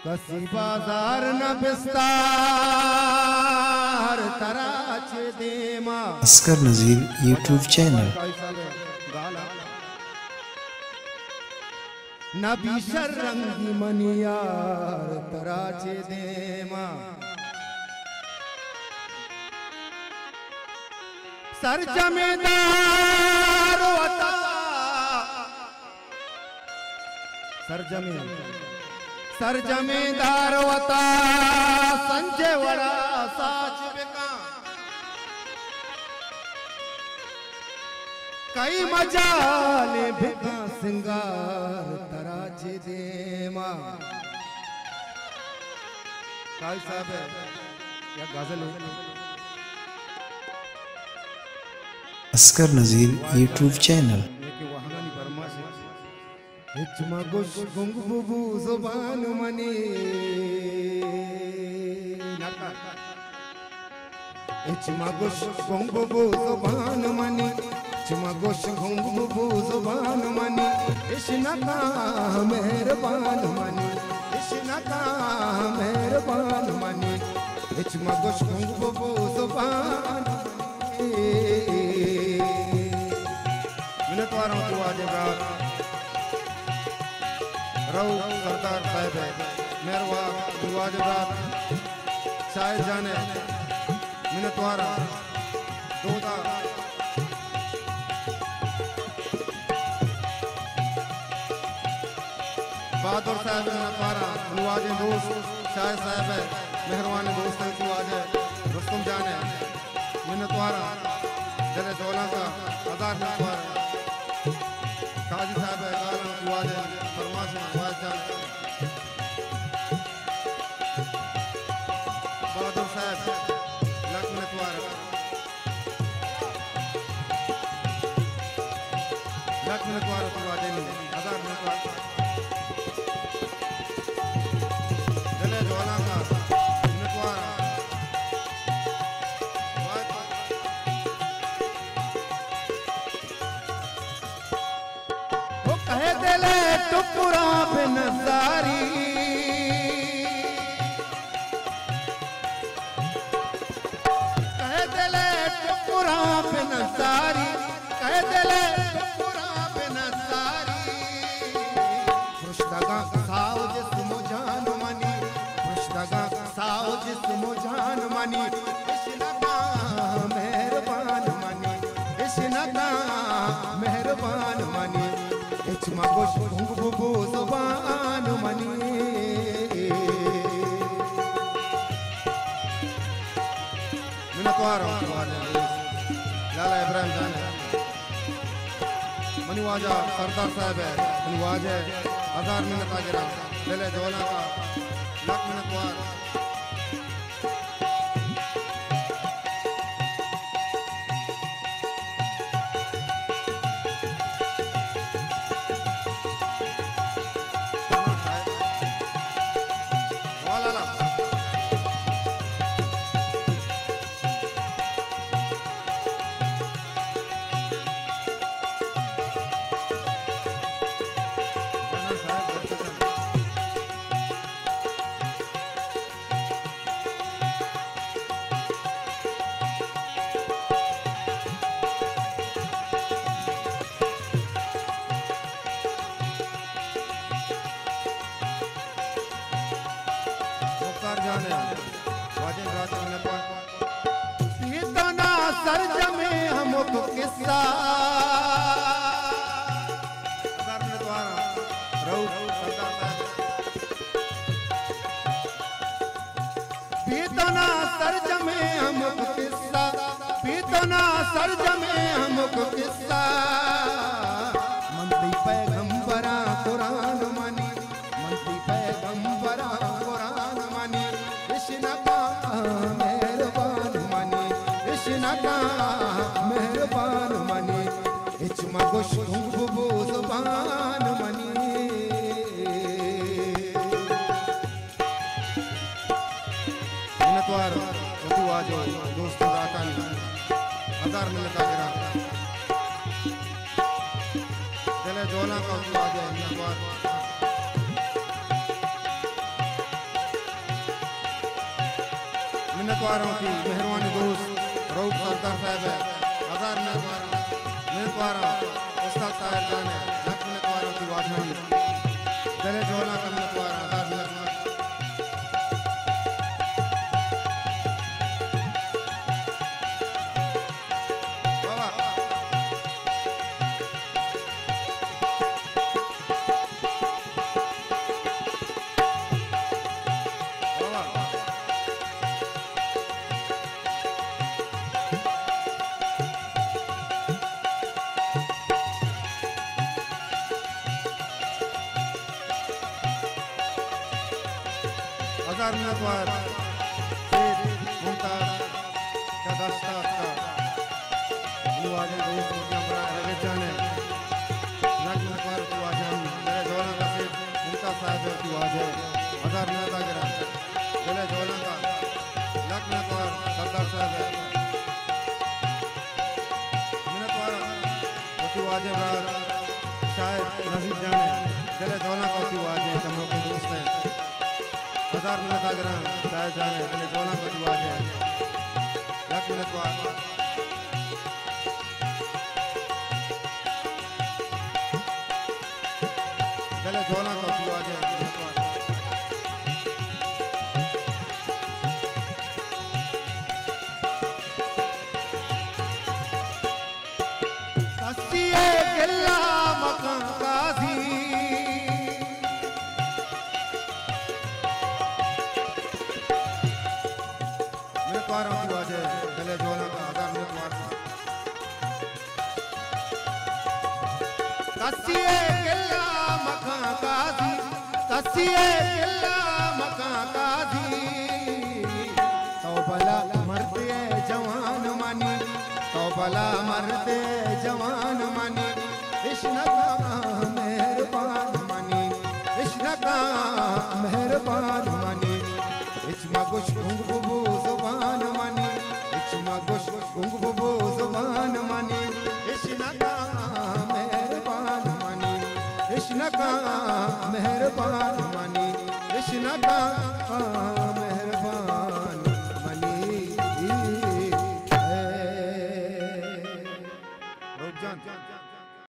کسی بازار نہ بستار ترا چے دیما۔ اصغر نذیر یوٹیوب چینل۔ نبی شر رنگی منی یار ترا چے دیما۔ سرجمیں دار وتا، سرجمیں، سرجمیں دار وتا سنجے وڑا ساچ بکاں۔ کئی مجالے بکاں سنگار ترا چے دیما۔ قاضی صاحب ہے، یک غزل ہے۔ اصغر نذیر یوٹیوب چینل۔ ہچ مگوش گنگ ببو زبان منی۔ ہچ مگوش گنگ ببو زبان منی۔ ہچ مگوش گنگ ببو زبان منی۔ اشنکا مہربان منی۔ اشنکا مہربان منی۔ ہچ مگوش گنگ ببو زبان منی۔ منتواراں تو واجہ برات، رؤف سردار صاحب ءِ مہروار، تو واجہ برات شاہد جان ءِ منتواراں۔ دودا بہادر صاحب ءِ منتواراں، تو واجہ دوست شاہد صاحب ءِ مہروانیں دوست ءِ، تو واجہ رستم جان ءِ منتواراں، دل ءِ جولانکا ہزار منتوار۔ قاضی صاحب ءِ گالاں تو واجہ فرماش واجہ جان۔ بہادر صاحب، لکھ منتوار۔ لکھ منتوار تو واجہ نی، ہزار منتوار۔ دل ءِ جولانکا منتوار۔ او کہے دل ءِ ٹکراں بہ نزاری، کہے دل ءِ ٹکراں بہ نزاری، کہے دل ءِ ٹکراں بہ نزاری۔ پرشتگاں ساہ ءُ جسم ءُ جان منی، پرشتگاں ساہ ءُ جسم ءُ جان منی، اشنکا مہربان منی، اشنکا مہربان منی، ہچ مگوش گنگ ببو زبان منی۔ منتوار آں واجہ لالا ابراہیم جان ءِ۔ منی واجہ سردار صاحب ءِ، منی واجہ ءِ ہزار منت ءَ گراں، دل ءِ جولانکا لکھ منتوار۔ مختار جان ءِ واجہ برات ءِ منتوار۔ پیتنا سرجمیں ہمک قصہ۔ ہزار منتوار رؤف سردار صاحب۔ پیتنا سرجمیں ہمک قصہ، پیتنا سرجمیں ہمک قصہ۔ من تئی پیغمبراں قرآن منی، من تئی پیغمبراں قرآن منی، اشنکا مہربان منی، اشنکا مہربان منی، ہچ مگوش گنگ ببو زبان منی۔ منتوار وتی واجہ ءُ دوست ءُ براتانی، ہزار منت ءَ گراں۔ دل ءِ جولانکا وتی واجہ ءِ منتوار۔ منتواراں وتی مہروانیں دوست رؤف سردار صاحب ءِ، ہزار منتواراں، منتواراں استاد طاہر جان ءِ، لک منتواراں وتی واجہانی، دل ءِ جہلانک ءَ منتواراں، ہزار منتواراں۔ واہ واہ۔ ہزار منتوار سید ممتاز چہ دشت ءَ اتکا۔ منی واجہ دوست وتی ہمراہ ربیع جان ءِ، لک منتوار وتی واجہانی، دل ءِ جہلانک ءَ سید ممتاز صاحب ءِ وتی واجہ، ہزار منت ءَ گراں، دل ءِ جہلانک ءَ لک منتوار سردار صاحب ءِ۔ منتوار وتی واجہ برات شاعر نذیر جان ءِ، دل ءِ جہلانک ءَ وتی واجہ چموکیں دوست ءِ۔ ہزار منت ءَ گراں شاعر جان ءِ، دل ءِ جہلانک ءَ وتی واجہ۔ لک منتوار۔ دل ءِ جہلانک ءَ وتی واجہ۔ کسی ءِ گلہ مکن قاضی۔ منتوار وتی واجہ، دل ءِ جہلانک ءَ، ہزار منتوار۔ کسی ءِ گلہ مکن قاضی، کسی ءِ گلہ مکن قاضی۔ تو بلا مردے جوان منی، تو بلا مردے جوان منی، اش نکاں مہربان منی، اش نکاں مہربان منی۔ ہچ مگوش گنگ ببو زبان منی، ہچ مگوش گنگ ببو زبان منی، اش نکاں مہربان منی، اش نکاں مہربان منی، اش نکاں۔